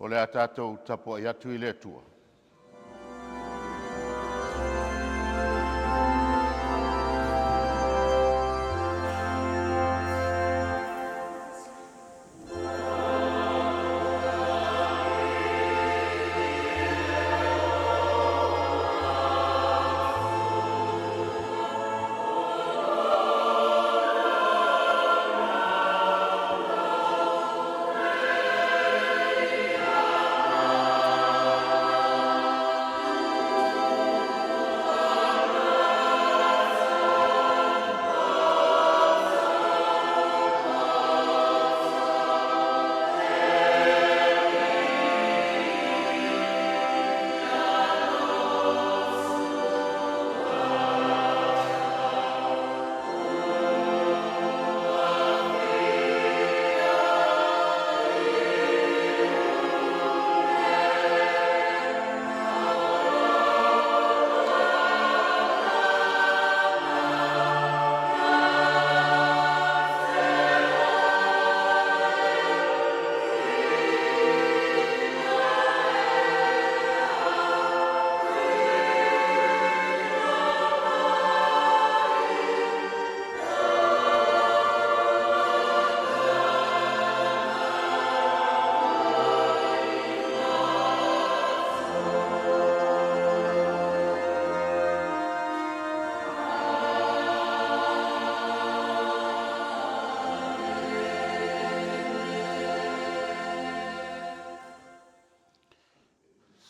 O le a tatou tapuai atu i le Atua.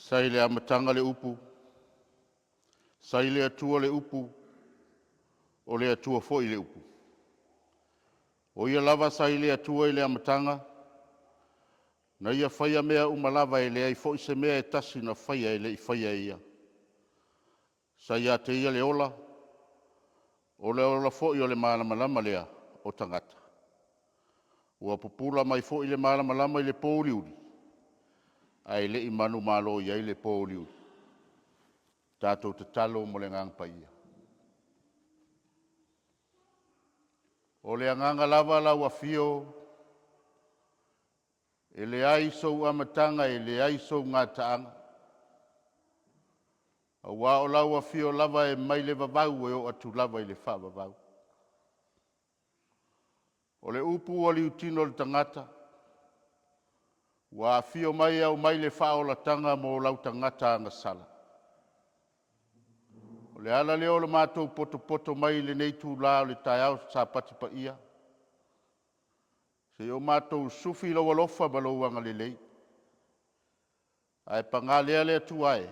Sa i le amataga le Upu, sa i le Atua le Upu, o le Atua foi le Upu. O Ia lava sa i le Atua i le amataga. Na Ia faia mea uma lava, e leai foi se mea e tasi na faia e le i faia e Ia. Sa ia te Ia le ola, o le ola foi o le malamalama lea o tagata. Ua pupula mai foi le malamalama i le pouliuli, ae le i manumalo i ai le pouliuli. Tatou tatalo mo le Agaga Paia. O le Agaga lava lau Afio e leai sou amataga e leai sou gataaga, aua o lau afio lava e mai le vavau e oo atu lava i le faavavau. O le upu ua liutino i le tagata, ua afio mai e aumai le faaolataga mo lau tagata agasala. O le ala lea o le matou potopoto mai i lenei itula o le taeao Sapati paia, seia o matou sufi lou alofa ma lou agalelei. Ae paga lea le Atua e,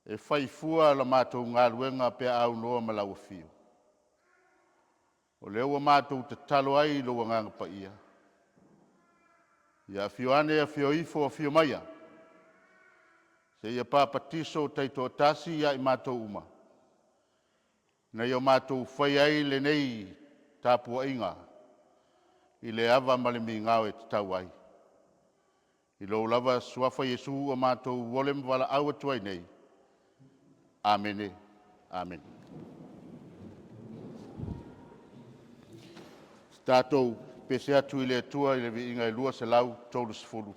e fai fua la matou galuega pe a aunoa ma lau afio. O lea ua matou tatalo ai i lou Agaga Paia, ia afio ane, afio ifo, afio maia seia papatiso taitoatasi ia i matou uma, ina ia matou faia ai lenei tapuaiga i le ava ma le migao e tatau ai. I lou lava Suafa Iesu ua matou ole ma valaau atu ai nei. Amene. Amene. Tatou pese atu i le Atua i le viiga e 230,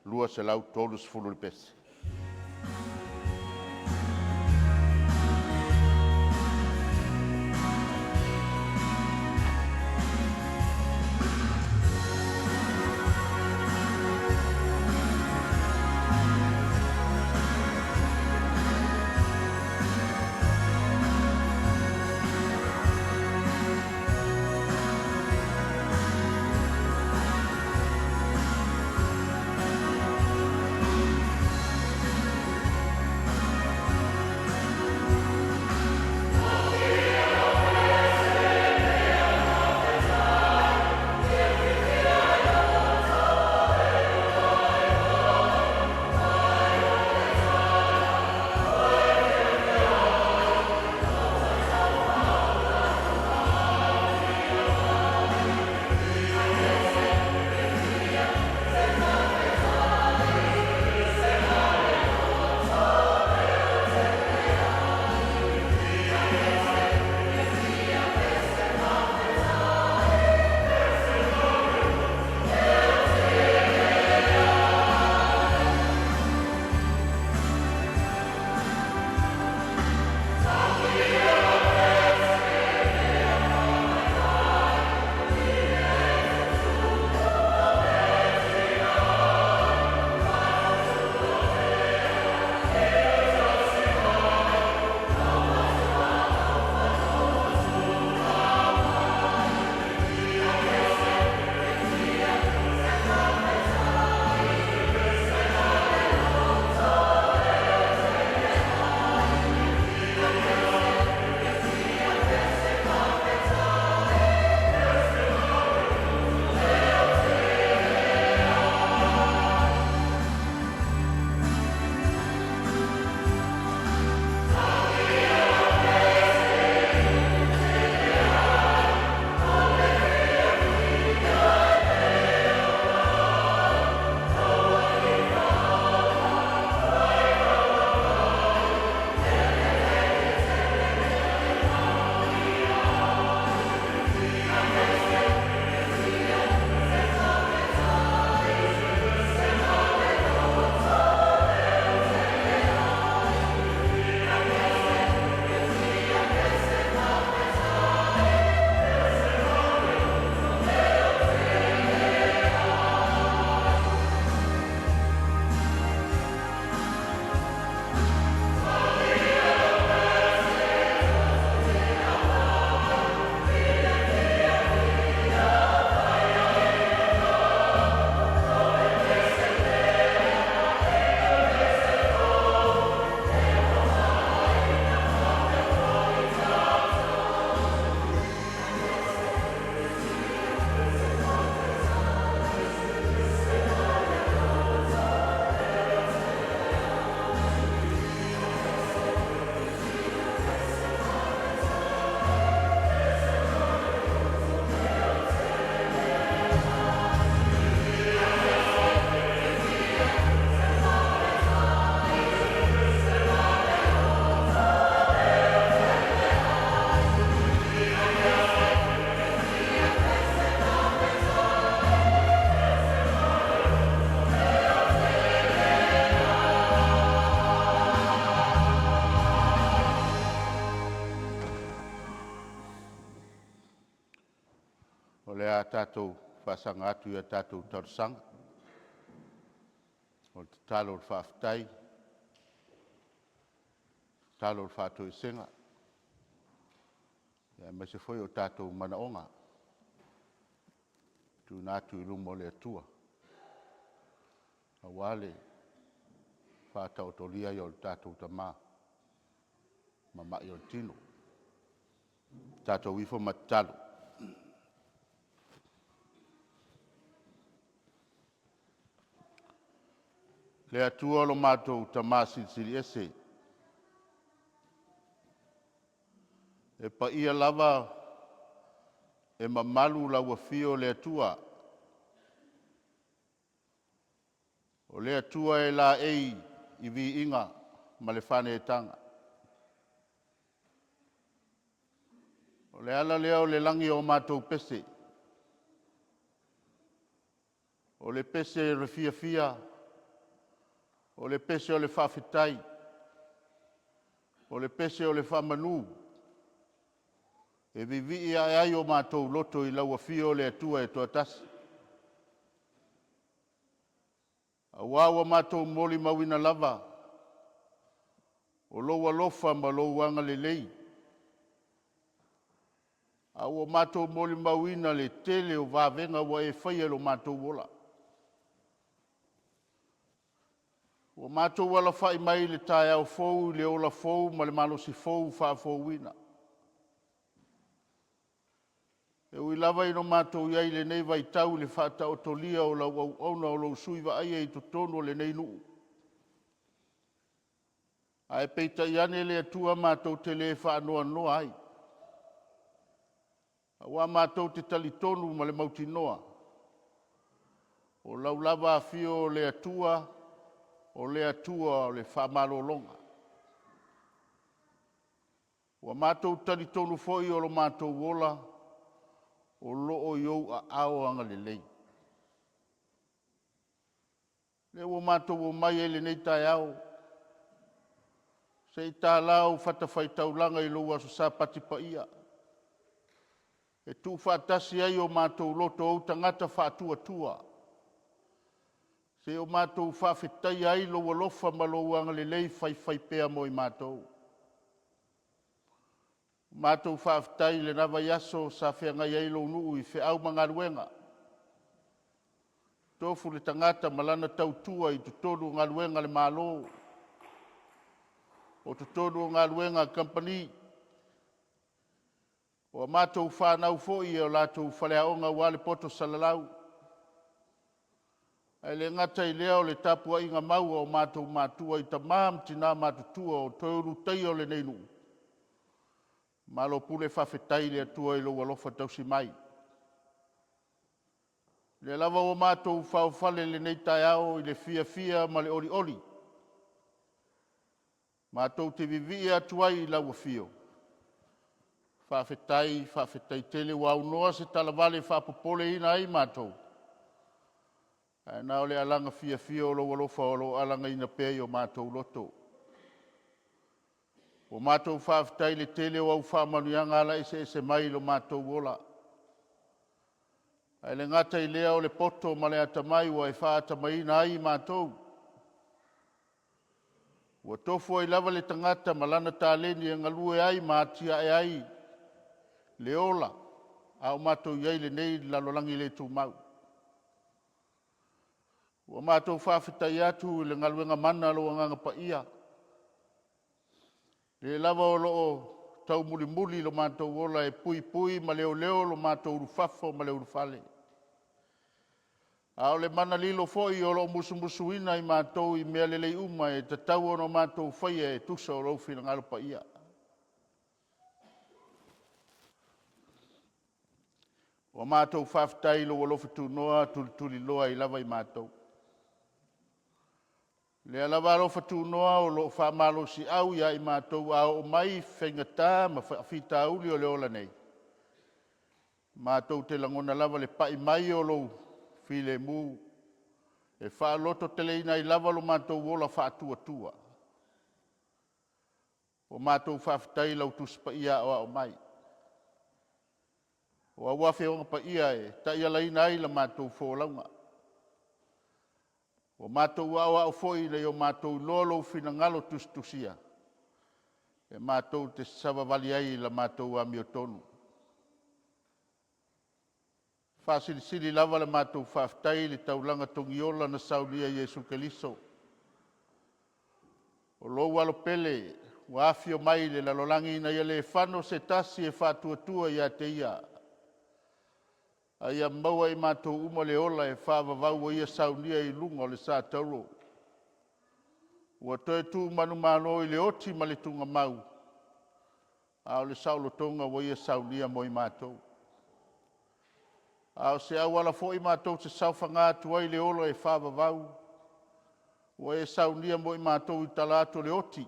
230 le pese. O le a tatou faasaga atu i a tatou talosaga, o le tatalo o le faafetai, tatalo o le faatoesega, aemaise foi o tatou manaoga e tuuina atu i luma o le Atua aua le faataotolia ai o le tatou tama ma mai o le tino. Tatou ifo ma tatalo. Le Atua lo matou Tama Silisili Ese, e paia lava e mamalu lau afio le Atua, o le Atua e laei i viiga ma le faaneetaga. O le ala lea o le lagi o matou pese, o le pese o le fiafia, o le pese o le faafetai, o le pese o le faamanu, e vivii ae ai o matou loto i lau afio le Atua e toatasi, aua ua matou molimauina lava o lou alofa ma lou agalelei, a ua matou molimauina le tele o vavega ua e faia i lo matou ola. Ua matou alafai mai i le taeao fou i le ola fou ma le malosi fou faafouina. E ui lava ina matou i ai i lenei vaitau i le faataotolia o lau auauna, o lou sui vaaia i totonu o lenei nuu, ae peitai ane le Atua matou te le faanoanoa ai, aua matou te talitonu ma le mautinoa, o lau lava afio o le Atua, o le Atua o le faamalologa. Ua matou talitonu foi o lo matou ola o lo o i ou aao agalelei. O lea ua matou omai ai i lenei taeao, se i tala ou fatafaitaulaga i lou Aso Sapati paia, e tuufaatasi ai o matou loto, o ou tagata faatuatua, seia o matou faafetaia ai lou alofa ma lou agalelei faifaipea mo i matou. Matou faafetai i lena vaiaso sa feagai ai lou nuu i feau ma galuega, tofu le tagata ma lana tautua i totonu o galuega a le Malo, o totonu o galuega a kamupani, o a matou fanau foi i o latou faleaoga aua le poto salalau. Ae le gata i lea o le tapuaiga mau a o matou matua i tama ma tina matutua o toe ulutaia o lenei nuu, malo pule faafetai i le Atua i lou alofa tausi mai. O lea lava ua matou faaofale i lenei taeao i le fiafia ma le olioli, matou te vivii atu ai i lau afio, faafetai faafetai tele. Ua aunoa se talavale faapopoleina ai matou, ae na o le alaga fiafia o lou alofa o lo o alagaina pea i o matou loto. Ua matou faafetai i le tele o au faamanuiaga ala eseese mai i lo matou ola. Ae le gata i lea o le poto ma le atamai ua e faaatamaina ai i matou, ua tofu ai lava le tagata ma lana taleni e galue ai ma atiae ai le ola a o matou i ai i lenei lalolagi le tumau. Ua matou faafetai atu i le galuega mana a lou Agaga Paia, o le lava o lo o taumulimuli lo matou ola e puipui ma leoleo lo matou ulufafo ma le ulufale. A o le mana lilo foi o lo o musumusuina i matou i mea lelei uma e tatau ona matou faia e tusa o lou finagalo paia. Ua matou faafetai i lou alofa tunoa tulituliloa ai lava i matou. O lea lava alofa tunoa o lo o faamalosiau ia i matou a oo mai faigata ma faafitauli o le ola nei, matou te lagona lava le pai mai o lou filemu e faalototeleina ai lava lo matou ola faatuatua. Ua matou faafetai i lau Tusi Paia Aoao mai. O au Afioga Paia e taialaina ai la matou folauga. Ua matou aoao foi ina ia matou iloa lou finagalo tusitusia, e matou te savavali ai i la matou amiotonu. E faasilisili lava la matou faafetai i le taulaga togiola na saunia e Iesu Keriso, o lou Alo pele ua afio mai i le lalolagi ina ia le fano se tasi e faatuatua ia te Ia, a ia maua e i matou uma le ola e faavavau, ua Ia saunia i luga o le satauro, ua toe tu manumalo i le oti ma le tuugamau, a o le saolotoga ua Ia saunia mo i matou. A o se auala foi matou te saofaga atu ai i le ola e faavavau, ua e saunia mo i matou i tala atu o le oti,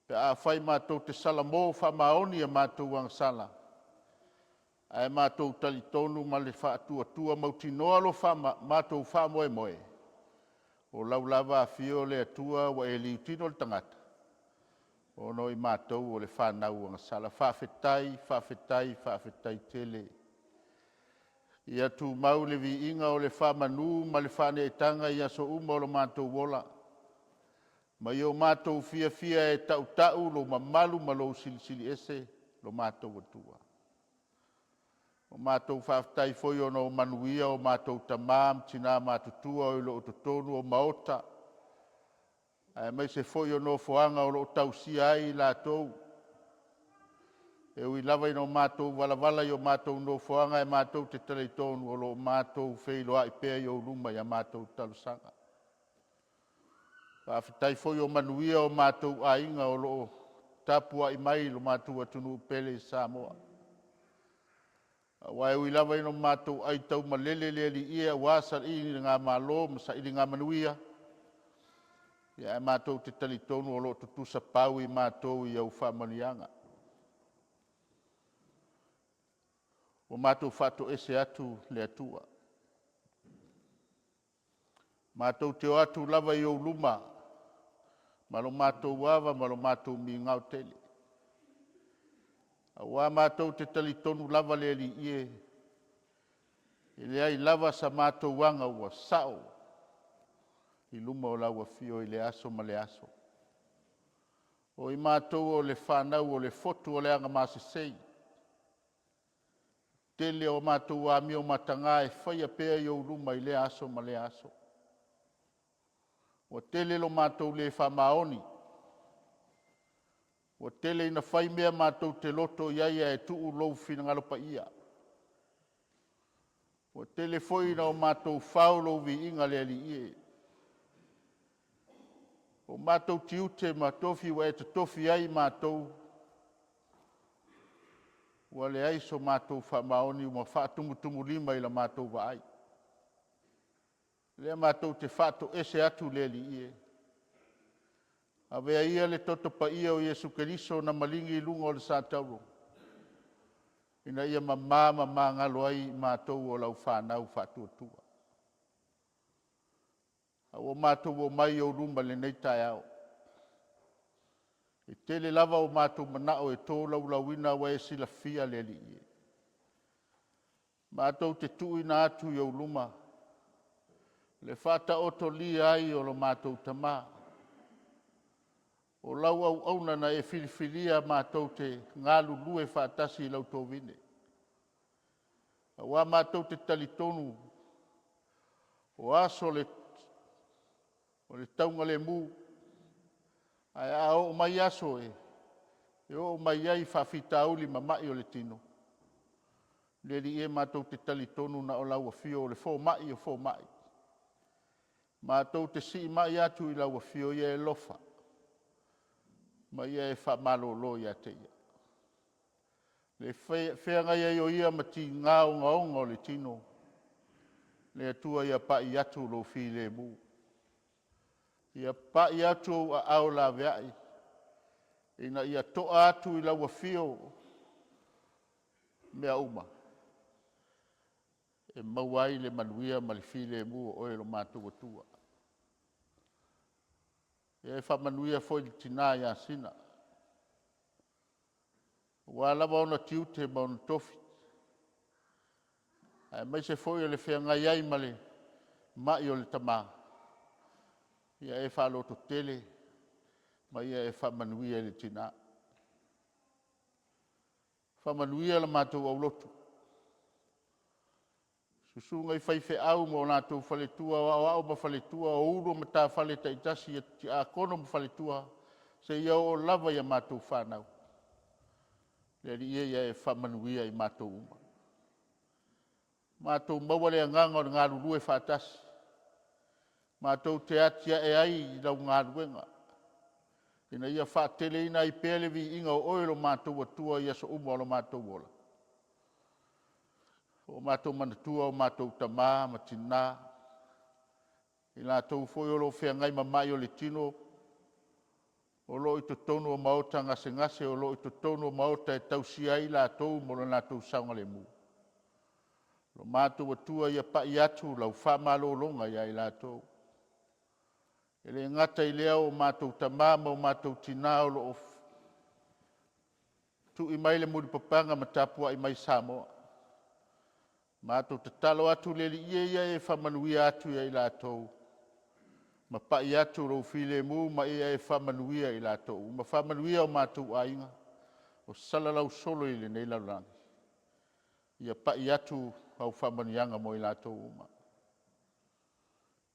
pe afai matou te salamo faamaoni a matou agasala, ae matou talitonu ma le faatuatua, mautinoa lo matou faamoemoe, o lau lava afio le Atua ua e liutino le tagata, ona o i matou o le fanau agasala. Faafetai, faafetai, faafetai tele. Ia tumau le viiga o le faamanu ma le faaneetaga i aso uma o lo matou ola, ma ia o matou fiafia e tautau lou mamalu ma lou Silisili Ese, lo matou Atua. Ua matou faafetai foi ona o manuia o matou tama ma tina matutua o lo o i totonu o maota aemaise foi o nofoaga o lo o tausia ai i latou. E ui lava ina o matou valavala i o matou nofoaga, ae matou te talitonu o lo o matou feiloai pea i ou luma i a matou talosaga. Faafetai foi o manuia o matou aiga o lo o tapuai mai i lo matou atunuu pele i Samoa. Aua e ui lava ina matou aitaumalele le alii e aua sailigamalo ma sailigamanu, ae matou te talitonu o lo o tutusa pau i matou i au faamanuiaga. Ua matou faatoese atu le Atua, matou te o atu lava i ou luma ma lo matou ava ma lo matou migao tele, aua matou te talitonu lava le Alii e, e leai lava sa matou aga ua sao i luma o lau afio i lea aso ma lea aso. O i matou o le fanau o le fotu o le Agamasesei, tele o matou amio mataga e faia pea i ou luma i lea aso ma lea aso. Ua tele lo matou le faamaoni, ua tele ina fai mea matou te loto i ai ae tuu lou finagalo paia. Ua tele foi ina o matou fao lou viiga le Alii e. O matou tiute ma tofi ua e totofi ai i matou, ua leai so matou faamaoni ua faatumutumulima i la matou vaai. O lea matou te faatoese atu le Alii e, avea ia le toto paia o Iesu Keriso na maligi i luga o le satauro, ina ia mama ma magalo ai i matou o lau fanau faatuatua. A ua matou omai i ou luma i lenei taeao, e tele lava o matou manao e tolaulauina, ae ua e silafia le Alii e. Matou te tuuina atu i ou luma le faataotolia ai o lo matou tama, o lau auauna na e filifilia matou te galulue faatasi i lau tovine, aua matou te talitonu o aso o le taugalemu, ae a oo mai aso e oo mai ai faafitauli ma mai o le tino, le Alii e, matou te talitonu na o lau afio o le fomai o fomai, matou te siimai atu i lau afio, ia e alofa ma ia e faamalolo ia te ia. Le feagai ai o ia ma tiga ogaoga o le tino, le Atua ia pai atu lou filemu, ia pai atu ou aao laveai ina ia to'a atu i lau afio mea uma e maua ai le manuia ma le filemu o oe lo matou Atua. Ia e faamanuia foi i le tina ia Sina, aua lava ona tiute ma ona tofi. aemaise foi o le feagai ai ma le mai o le tama, ia e faalototele ma ia e faamanuia i le tina. Faamanuia le matou aulotu, susuga i faifeau ma o latou faletua, o aoao ma faletua, o ulu o matafale taitasi, tiakono ma faletua, seia oo lava ia matou fanau. Le Alii e, ia e faamanuia i matou uma. Matou maua le agaga o le galulue faatasi, matou te atiae ai i lau galuega, ina ia faateleina ai pea le viiga o oe lo matou Atua i aso uma o lo matou ola. Ua matou manatua o matou tama ma tina, i latou foi o lo o feagai ma mai o le tino, o lo o i totonu o maota gasegase, o lo o i totonu o maota e tausia ai i latou mo le latou saogalemu. Lo matou Atua ia pai atu lau faamalologa ia i latou. E le gata i lea o matou tama ma o matou tina o lo o tui mai le mulipapaga ma tapuai mai Samoa, matou tatalo atu le Alii e, ia e faamanuia atu ia i latou ma pai atu lou filemu ma ia e faamanuia i latou uma. Faamanuia o matou aiga o salalau solo i lenei lalolagi, ia pai atu au faamanuiaga mo i latou uma.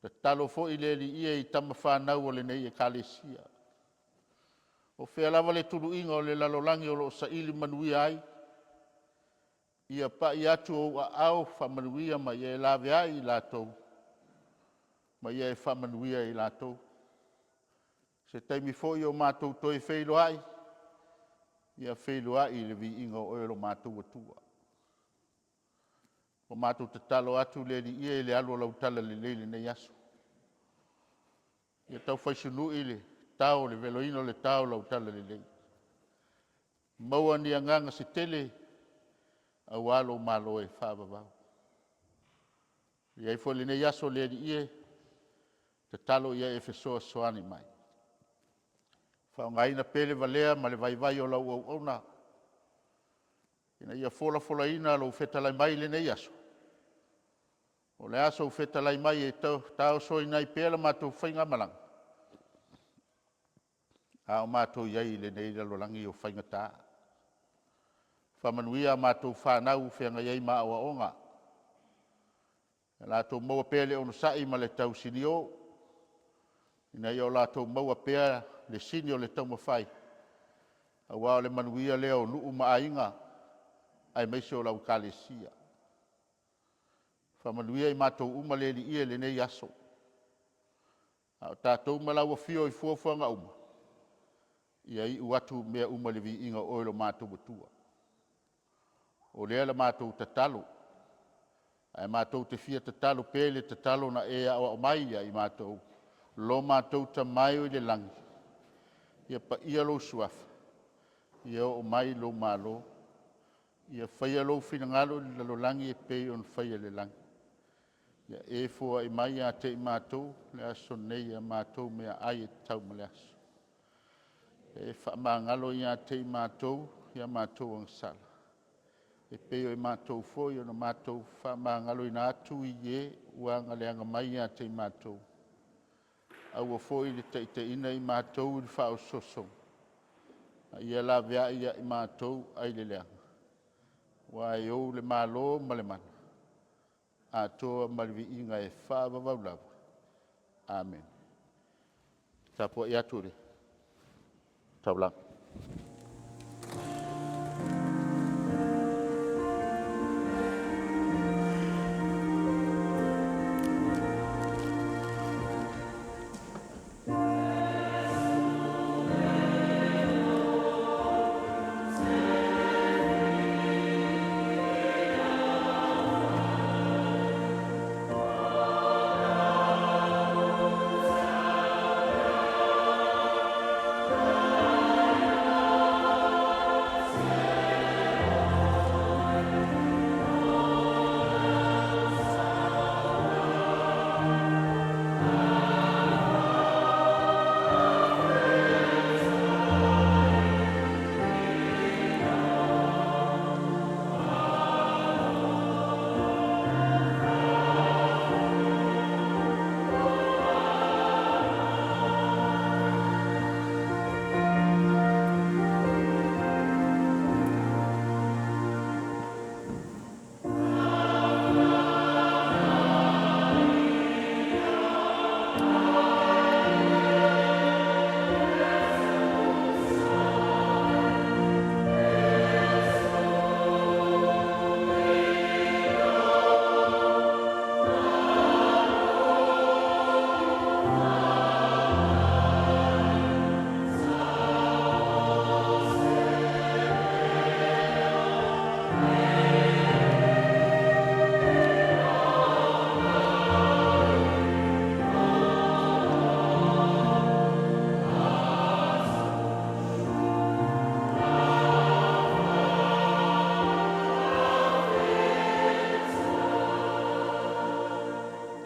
Tatalo foi le Alii e i tama fanau a lenei ekalesia, o fea lava le tuluiga o le lalolagi o lo o saili manuia ai, ia pai atu ou aao faamanuia ma ia e laveai i latou ma ia e faamanuia i latou. Se taimi foi o matou toe feiloai, ia feiloai i le viiga o oe lo matou Atua. Ua matou tatalo atu le Alii e i le alu o lau talalelei i lenei aso, ia taufaisului le tao le veloina o le tao o lau talalelei, maua ni agaga se tele aua lou malo e faavavau. E i ai foi lenei aso le Alii e, tatalo ia e fesoasoani mai, faaaogaina pea le valea ma le vaivai o lau auauna ina ia folafolaina lou fetalai mai i lenei aso. O le a sou fetalai mai e taosoina ai pea la matou faigamalaga a o matou i ai i lenei lalolagi o faigata. Faamanuia a matou fanau o feagai ai ma aoaoga, ia latou maua pea le onosai ma le tausinio ina ia latou maua pea le sini o le taumafai aua o le manuia lea o nuu ma aiga aemaise o lau Ekalesia. Faamanuia i matou uma le Alii e i lenei aso, a o tatou ma lau afio i fuafuaga uma, ia iu atu mea uma i le viiga o oe lo matou Atua. O lea la matou tatalo, ae matou te fia tatalo pea i le tatalo na e aoao mai ia i matou, lo matou Tama e i le lagi, ia paia lou Suafa, ia oo mai lou Malo, ia faia lou finagalo i le lalolagi e pei ona faia i le lagi. Ia e foai mai ia te i matou i le aso nei a matou meaai e tatau mo le aso. Ia e faamagalo ia te i matou ia matou agasala, e pei o matou foi ona matou faamagaloina atu i e ua agaleaga mai ia te i matou. Aua foi ne i taitaiina i matou i le faaosoosoga, a ia laveai ia i matou ai le leaga, aua e ou le Malo ma le mana, atoa ma le viiga e faavavau lava. Amene. Tapuai atu i le taulaga.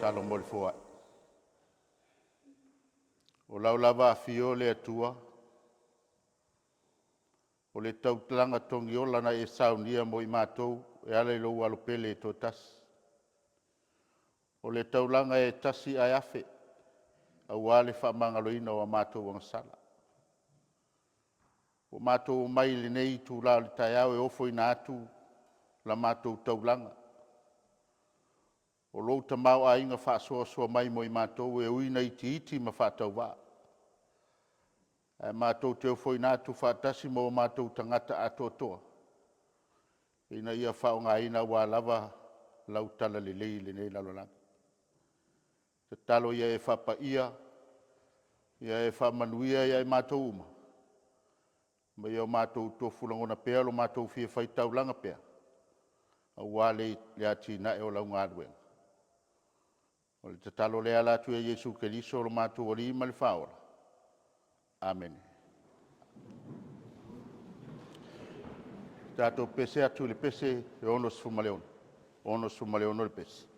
Tatalo mo le foai. O lau lava afio le Atua, o le taulaga togiola na e saunia mo i matou e ala i lou Alo pele e toatasi. O le taulaga e tasi ae afe aua le faamagaloina o a matou agasala. Ua matou omai i lenei itula o le taeao e ofoina atu la matou taulaga, o lou tamaoaiga faasoasoa mai mo i matou e ui ina itiiti ma faatauvaa, ae matou te ofoina atu faatasi ma o matou tagata atoatoa ina ia faaaogaina aua lava lau talalelei i lenei lalolagi. Tatalo ia e faapaia, ia e faamanuia ia i matou uma, ma ia matou tofu lagona pea lo matou fia faitaulaga pea aua le atinae o lau galuega. O le tatalo lea e ala atu ia Iesu Keriso o lo matou Alii ma le Faaola. Amene. Tatou pese atu i le pese e 66, 66 le pese.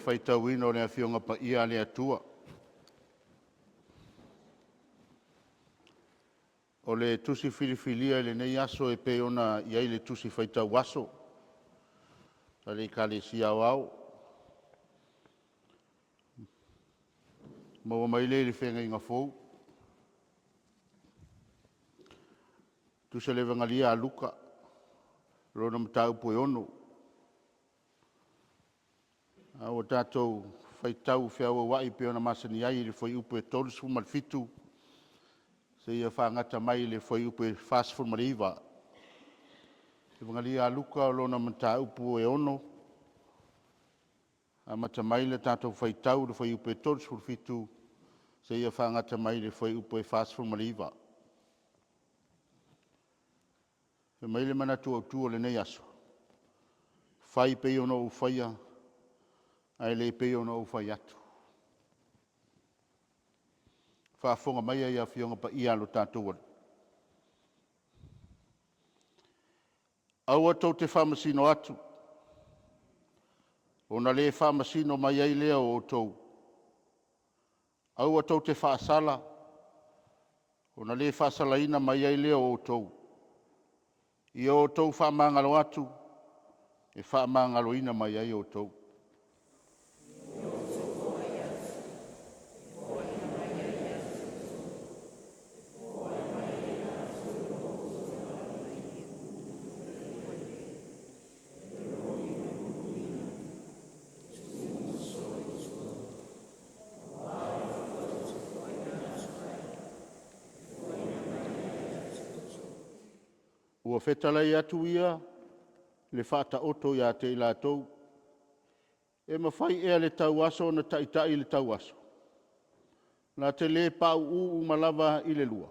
faitauina o le Afioga Paia a le Atua. O le tusi filifilia i lenei aso e pei ona i ai le tusi faitau aso a le Ekalesia Aoao, maua mai lea i le Feagaiga Fou. Tusi o le Evagalia a Luka, lona mataupu e 6. A ua tatou faitau feauauai e pei ona masani ai i le fuaiupu e 37 seia fagata mai i le fuaiupu e 49. Evagalia a Luka lona mataupu e 6, amata mai le tatou faitau i le fuaiupu e 37 seia fagata mai i le fuaiupu e 49. Fai mai le manatu autu o lenei aso, fai pei ona ou faia, ae le pei ona ou fai atu. Faafofoga maia Afioga Paia a lo tatou Alii, aua tou te faamasino atu, ona le faamasino mai ai lea o outou. Aua tou te faasala, ona le faasalaina mai ai lea o outou. Ia outou faamagalo atu, e faamagaloina mai ai outou. Ua fetalai atu ia le Faataoto ia te i latou, e mafai ea le tauaso ona taitai i le tauaso? Na te le pauu uma lava i le lua?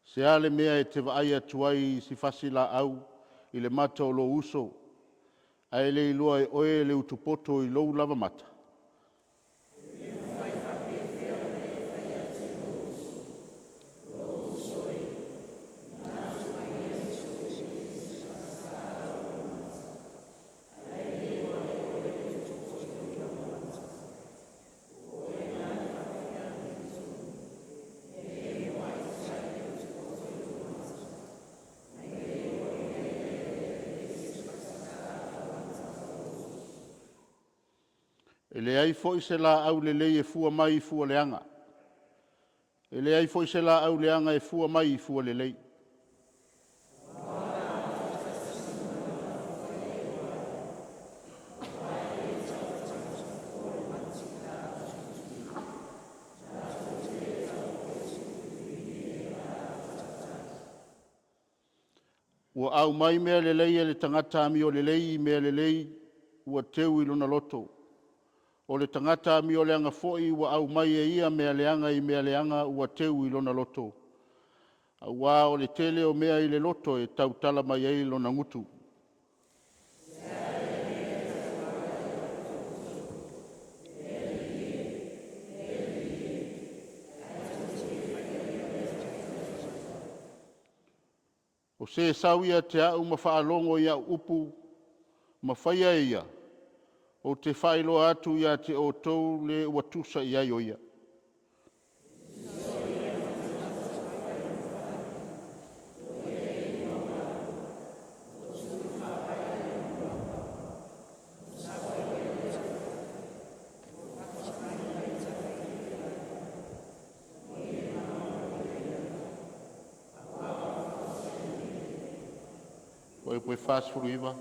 Se a le mea e te vaai atu ai i si fasi laau i le mata o lou uso, ae le iloa e oe le utupoto i lou lava mata? E leai foi se laau lelei e fua mai i fua leaga, e leai foi se laau leaga e fua mai i fua lelei. Ua aumai mea lelei e le tagata amiolelei i mea lelei ua teu i lona loto. O le tagata amioleaga foi ua aumai e ia mea leaga i mea leaga ua teu i lona loto. Aua o le tele o mea i le loto e tautala mai ai lona gutu. O se e sau ia te au ma faalogo i au upu ma faia e ia, ou te faailoa atu ia te outou le ua tusa i ai o ia. Fuaiupu 49.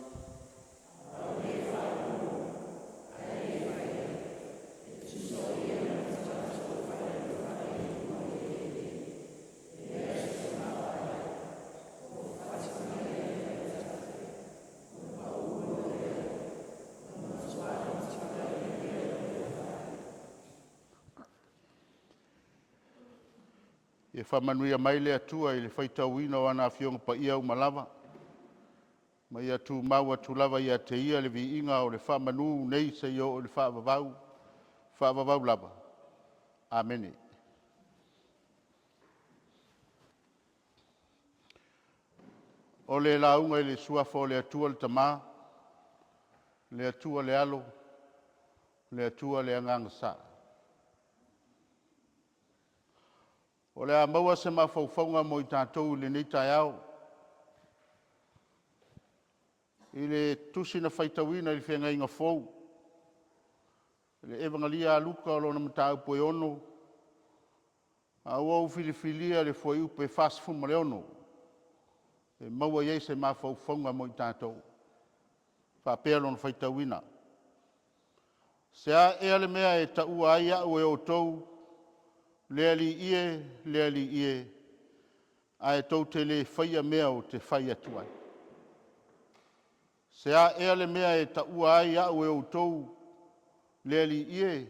Ia faamanuia mai le Atua i le faitauina o ana Afioga Paia uma lava, ma ia tumau atu lava ia te Ia le viiga o le faamanu nei seia oo i le faavavau, faavavau lava. Amene. O le lauga i le Suafa o le Atua le Tama, le Atua le Alo, le Atua le Agaga Sa. O le a maua se mafaufauga mo i tatou i lenei taeao i le tusi na faitauina i le Feagaiga Fou, le Evagalia a Luka lona mataupu e 6, a ua ou filifilia le fuaiupu e 46 e maua ai se mafaufauga mo i tatou. E faapea lona faitauina: Se a ea le mea e taua ai au e outou le Alii e, le Alii e, ae tou te le faia mea ou te fai atu ai? Se a ea le mea e taua ai au e outou le Alii e,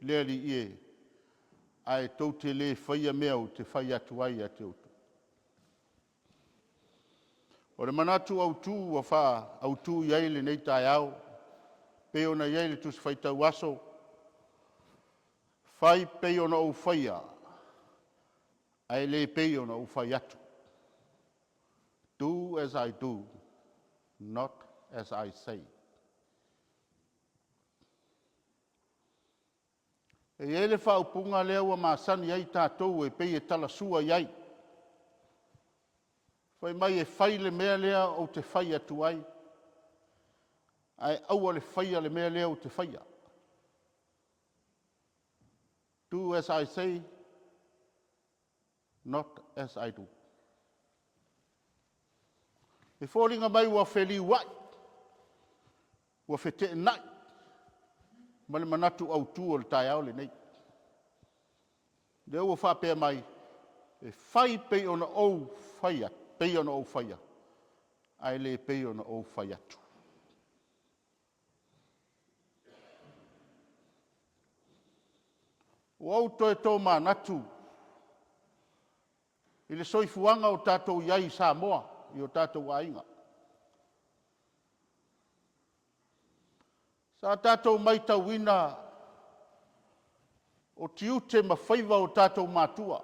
le Alii e, ae tou te le faia mea ou te fai atu ai ia te outou? O le manatu autu ua faaautu i ai lenei taeao e pei ona i ai le Tusi Faitau Aso, fai pei ona ou faia, ae le pei ona ou fai atu. Do as I do, not as I say. E i ai le faaupuga lea ua masani ai tatou e pei e talasua i ai, fai mai e fai le mea lea ou te fai atu ai, ae aua le faia le mea lea ou te faia. Do as I say, not as I do. E foliga mai ua feliuai, ua feteenai ma le manatu autu o le taeao lenei. Lea ua faapea mai, e fai pei ona ou faia, ae le pei ona ou fai atu. Ua ou toe tomanatu i le soifuaga o tatou i ai i Samoa i o tatou aiga. Sa tatou matauina o tiute ma faiva o tatou matua,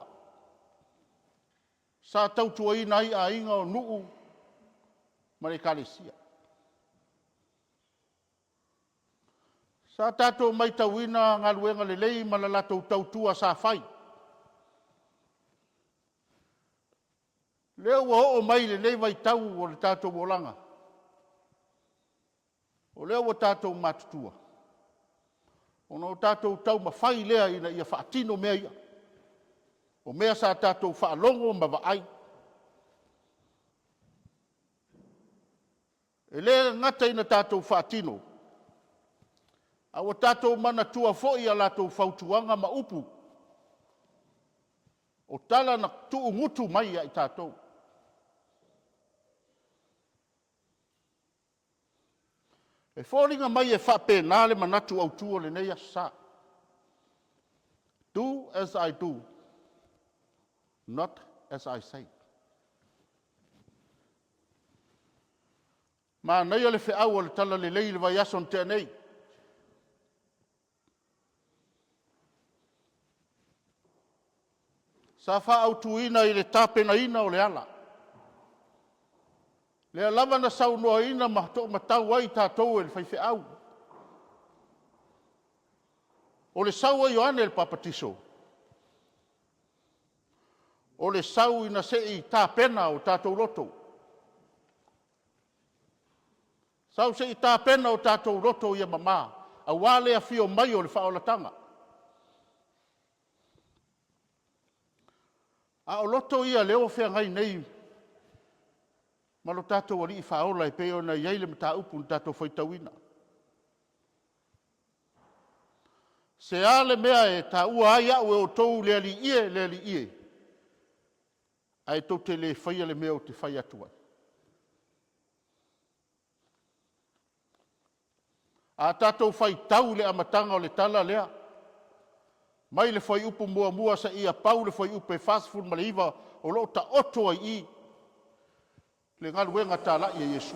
sa tautuaina ai aiga o nuu ma le ekalesia. Sa tatou matauina galuega lelei ma le latou tautua sa fai. Lea ua oo mai i lenei vaitau o le tatou olaga, o lea ua tatou matutua, ona tatou taumafai lea ina ia faatino mea ia, o mea sa tatou faalogo ma vaai. E le gata ina tatou faatino, a ua tatou manatua foi a latou fautuaga ma upu, o tala na tuugutu mai ia i tatou. E foliga mai e faapena le manatu autu o lenei Aso Sa, do as I do, not as I say. Manaia le feau o le Talalelei i le vaiaso na tea nei, sa faaautuina i le tapenaina o le ala, lea lava na saunoaina ma toomatau ai tatou e le faifeau. O le sau o Ioane le Papatiso, o le sau ina se i tapena o tatou loto, sau se i tapena o tatou loto ia mama, aua le afio mai o le faaolataga. A o loto ia o lea ua feagai nei ma lo tatou Alii Faaola e pei ona i ai le mataupu na tatou faitauina. Se a le mea e taua ai au e outou le Alii e, le Alii e, ae tou te le faia le mea ou te fai atu ai? A tatou faitau i le amataga o le tala lea, mai le fuaiupu 1 seia pau le fuaiupu 49, o lo o taoto ai i i le galuega talai a Iesu.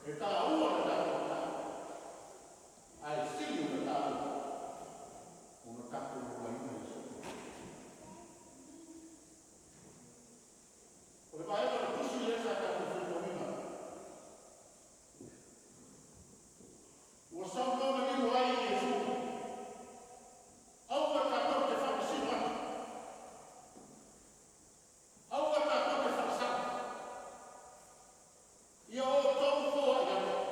E taua le tatou mataupu, ae sili ona taua ona tatou olaina Iesu. O le vaega o le tusi lea sa tatou faitauina, ua saunoa manino ai Iesu, aua tatou te faamasino atu, aua tatou te faasao, ia outou foai atu.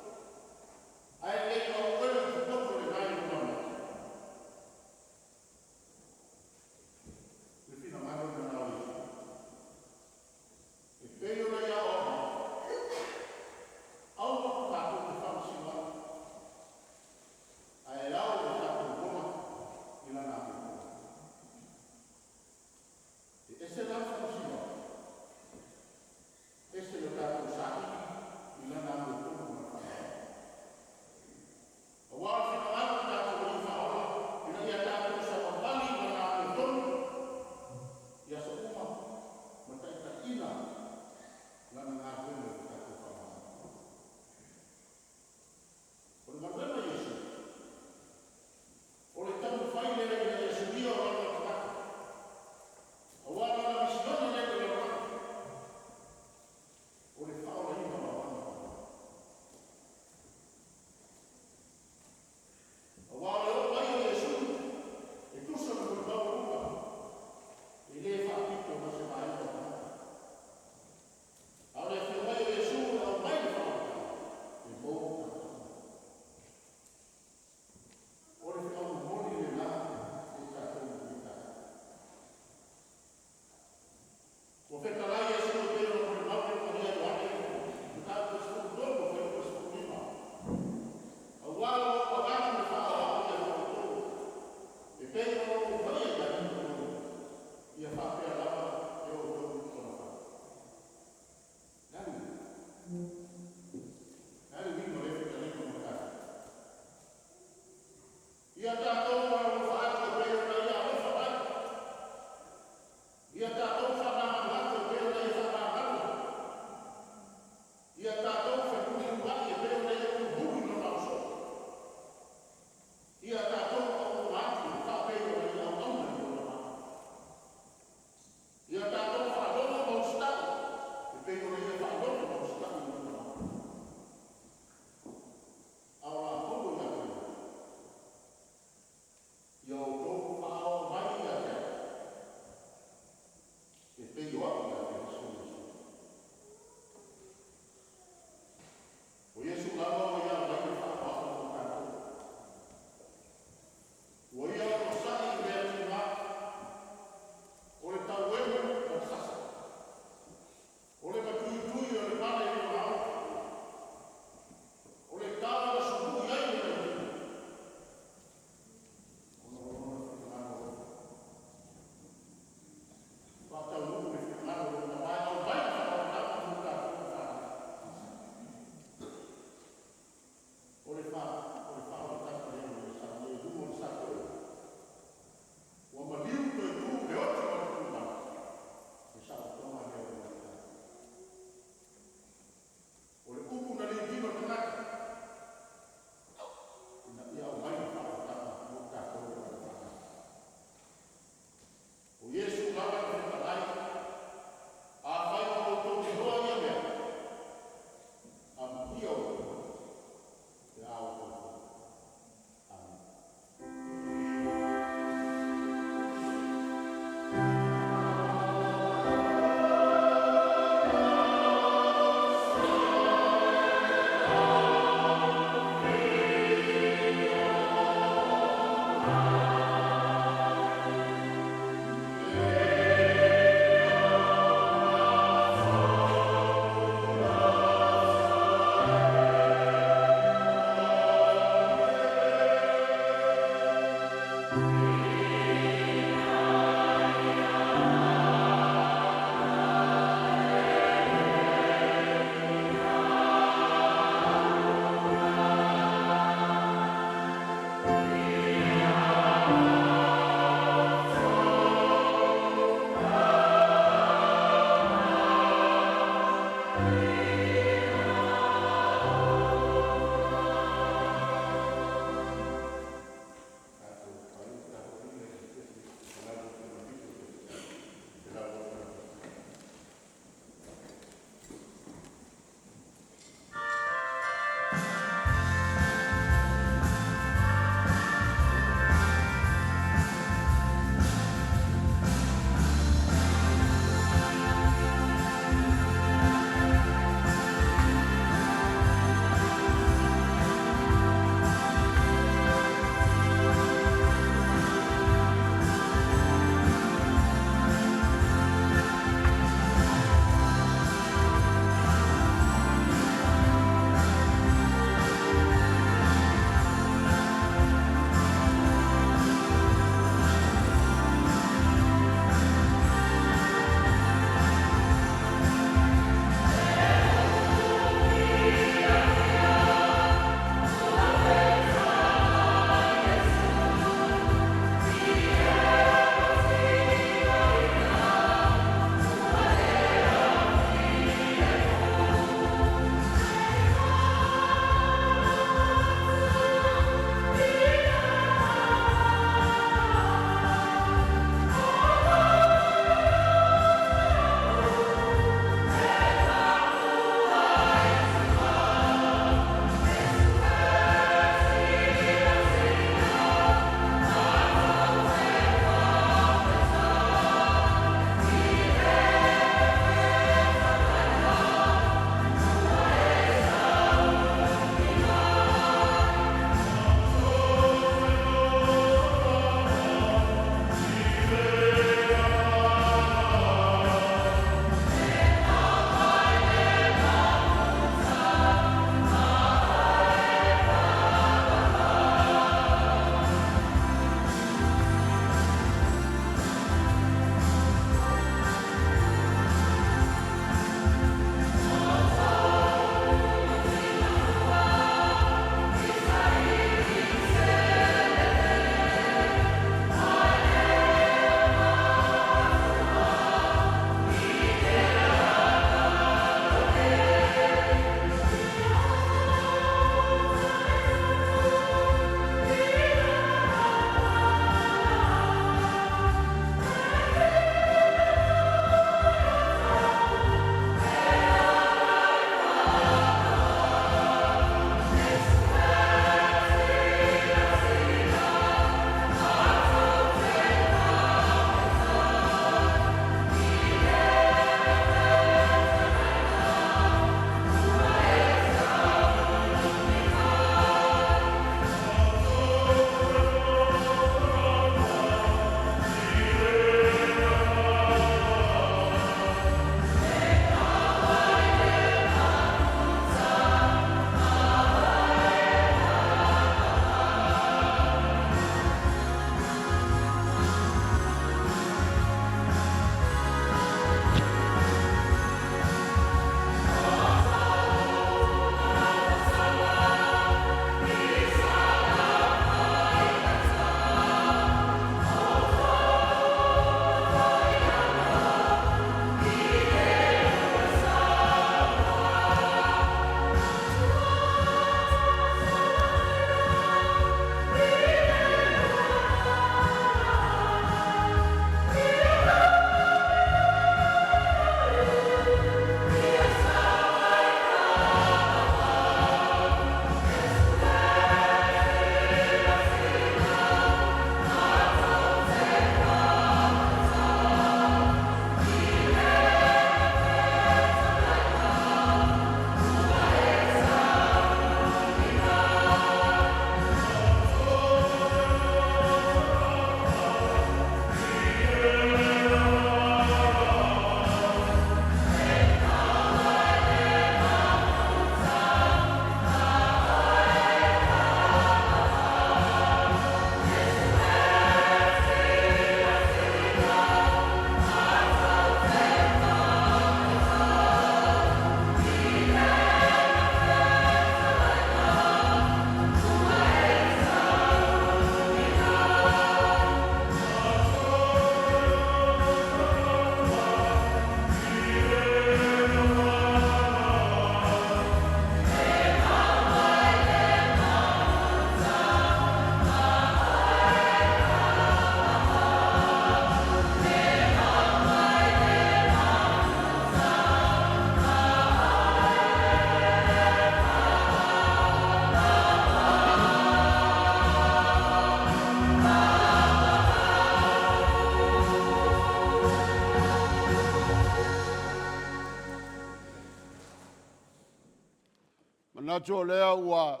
Manatu o lea ua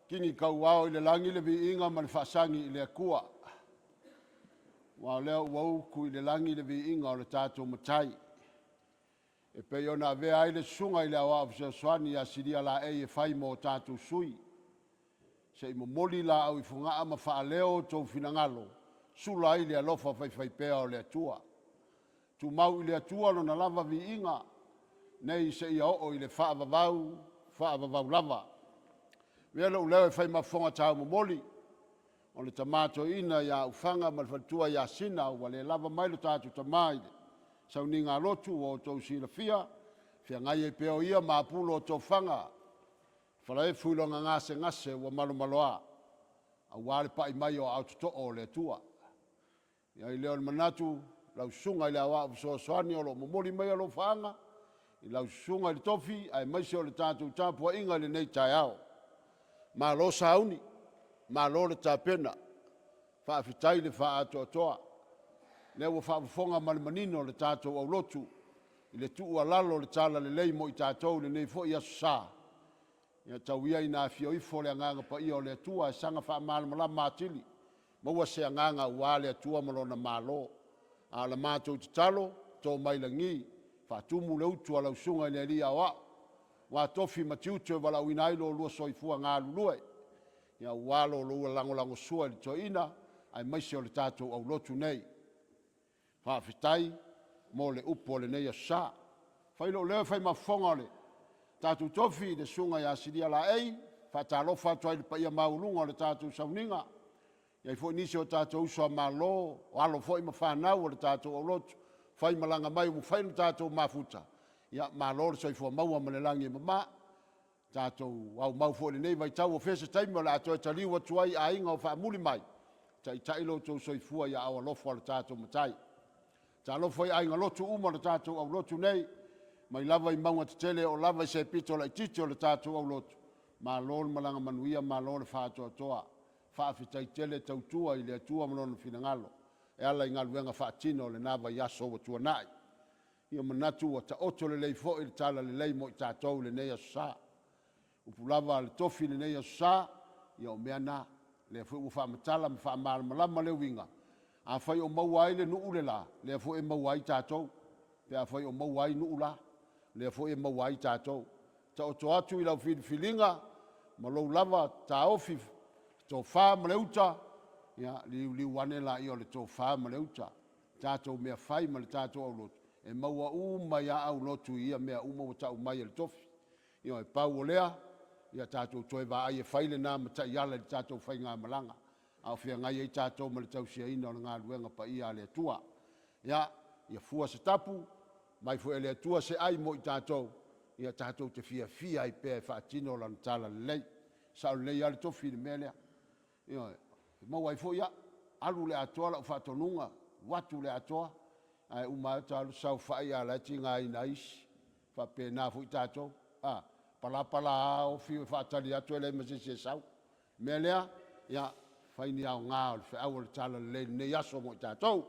tini tauao i le lagi le viiga ma le faasagi i le Atua, aua o lea ua utu i le lagi le viiga o le tatou Matai e pei ona avea ai le susuga i le Aoao Fesoasoani ia Silia Laei e fai ma o tatou sui, se i momoli laau i Fogaa ma faaleo outou finagalo, sula ai le alofa faifaipea o le Atua. Tumau i le Atua lona lava viiga nei seia oo i le faavavau, faavavau lava. Avea lou leo e fai ma fofoga taumomoli o le tama toeaina ia Ufaga ma le faletua ia Sina ua le lava mai lo tatou tama i le sauniga lotu. Ua outou silafia, feagai ai pea o ia ma apulu o tofaga, falaefu i lona gasegase ua malomaloa aua le pai mai o aao totoa o le Atua. Ona i ai lea o le manatu, lau susuga i le Aoao Fesoasoani o lo o momoli mai alofaaga i lau susuga i le tofi aemaise o le tatou tapuaiga i lenei taeao. Malo sauni, malo le tapena, faafetai le faatoatoa. O lea ua faafofoga ma le manino le tatou aulotu i le tuualalo o le talalelei mo i tatou i lenei foi aso Sa. Ia tau ia ina afio ifo le Agaga Paia o le Atua e saga faamalamalama atili, maua se agaga aua le Atua ma lona Malo. A o le matou tatalo, to mai lagi, faatumu le utu a lau susuga i le alii Aoao aua tofi ma tiute ua valaauina ai lo oulua soifua galulue aua lo oulua lagolagosua i le toeaina aemaise o le tatou aulotu nei. Faafetai mo le upu o lenei aso Sa. Fai lou leo e fai ma fofoga o le tatou tofi le susuga ia Silia Laei, e faatalofa atu ai i le paia maualuga o le tatou sauniga. E i ai foi nisi o tatou uso a Malo, o alo foi ma fanau a le tatou aulotu ua faimalaga mai ua mafai ona tatou mafuta, ia malo le soifua maua ma le lagi e mama. Tatou aumau foi i lenei vaitau, o fea se taimi o le a toe taliu atu ai i aiga o faamuli mai, taitai lo outou soifua i aao alofa o le tatou Matai. Talofa i aiga lotu uma o le tatou aulotu nei, mai lava i mauga tetele e oo lava i se pito laitiiti o le tatou aulotu, malo le malaga manuia malo le faatoatoa. Faafetai tele tautua i le Atua ma Lona finagalo e ala i galuega faatino o lena vaiaso ua tuanai. Ia manatu ua taoto lelei foi le talalelei mo i tatou i lenei aso Sa. O upu lava a le tofi i lenei aso Sa, ia o mea na, lea foi ua faamatala ma faamalamalama le uiga. Afai o maua ai le nuu le la, lea foi e maua ai tatou, pe afai o maua ai nuu la, lea foi e maua ai tatou. Taoto atu i lau filifiliga ma lou lava taofi, tofa ma le uta, ia liuliu ane laia o le tofa ma le uta, tatou mea fai ma le tatou aulotu, e maua uma ai lava aulotu i ia mea uma ua tau mai e le tofi. Ioe, pau o lea, ia tatou toe vaai e fai lena ma taiala i le tatou faigamalaga a o feagai ai tatou ma le tausiaina o le galuega paia a le Atua. Ia fua se tapu mai foi e le Atua se ai mo i tatou, ia tatou te fiafia ai pea e faatino Lana talalelei. E sao lelei lava le tofi i le mea lea, ioe, e maua ai foi au, alu i le atoa lau faatonuga, alu atu i le atoa, ae uma lava ota alu saofai a o la e tigaina ai isi. E faapena foi tatou, a palapala lava ofi e faatali atu e leai ma se isi e sau. O le mea lea, ia fai ni aoga o le feau o le talalelei i lenei aso mo i tatou.